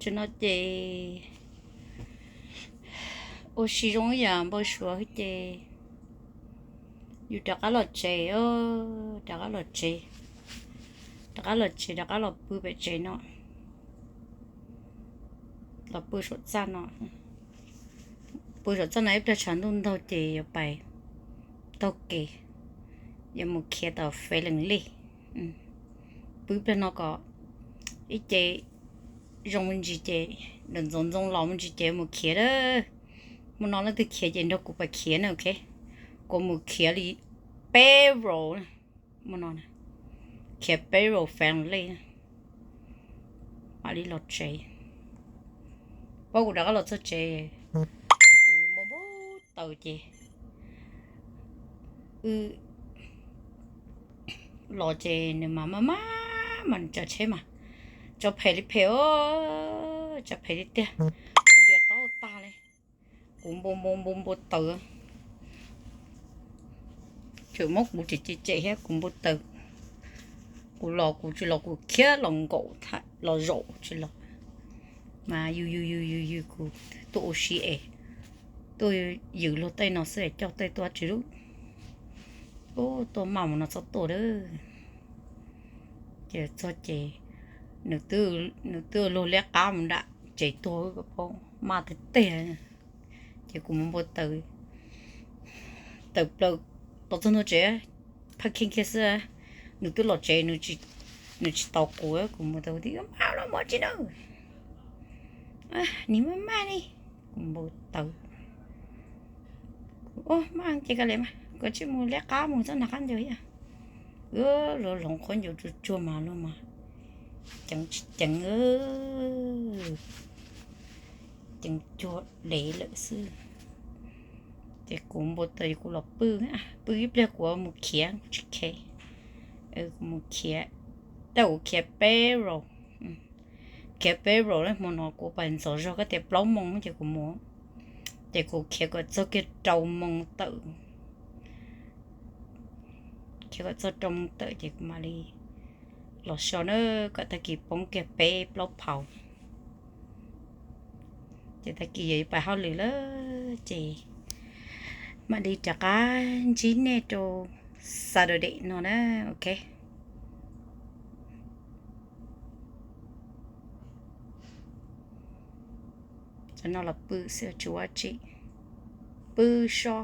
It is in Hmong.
Tam no ces ua si zoo ib yam npau suav ces yus rov qab los tsev, rov qab los tsev, rov qab los tsev, rov qab los pw pem tsev no, los pw saum txaj no. Pw saum txaj no ib pliag tshav ntuj ntaug ces yuav pais taug kev, yuav mus khiav tom Fes Lees Lej. Pw ib pliag no kom ib ce zoo me ntsis ces, ntxoov ntxoo los me ntsis ces mus khiav lawm. Hmo no leej twg khiav ces nrog kuv pais khiav na, ok. Kuv mus khiav li peb round, hmo no khiav peb round Fes Lees Lej, mam li los tsev. Paub kuv rov qab los txog tsev, kuv npau npau taws ces wb los ces nws mas maj maj mas nws tsav tsheb mas tsav phem li phem, tsav phem li tiag. Kuv dias taub tag li, kuv npau npau npau npau taws, tseem muab kuv tseem cem cem thiab, kuv npau taws. Kuv los kuv tsis los, kuv khiav los nkaum los zaum tsis los, mas yws yws yws yws yws kuv tuaj ua si es, tuaj yws luag tej no xwb es coj tej tuaj tsis lub. Ub, tuaj maj mus no txhob tuaj lawm. Ces txog ces nws twb luag liab qab mus nram tsev tuag, maj tiag tiag. Ces kuv mus npau taws, taws plaws los txog ntua tsev, phaj kheej kiag xwb, nws twb los tsev, nws tsis tos kuv, kuv mus taws tias maj los mus tsis na, nim maj maj li. Kuv npau taws, ua maj ces kav liam mas, kuv tsis mus liab qab mus txog nram qab ncaug thiab. Luag hloov khaub ncaws tsuag tsuag mas luag mas ceev tsis ceev, ceev cuag dev lawm xwb. Ces kuv npau taws kuv los pw, pw ib pliag kuv mus khiav, kuv tsis kheev, kuv mus khiav, tab kuv khiav peb round, khiav peb round na, hmo no kuv pais ntxov zog koj tias plaub moos ces kuv mus, ces kuv khiav kom txog kiag rau moos tawm, khiav kom txog rau moos tawm ces kuv mam li los so na, kom tag kis poob kiag peb plaub phaus. Ces tag kis yog yuav pais hauj lwm lawm ces mam li rov qab ntsib nej rau Saturday no na, ok. Tam no los pw xwb tsis ua tsi, pw so.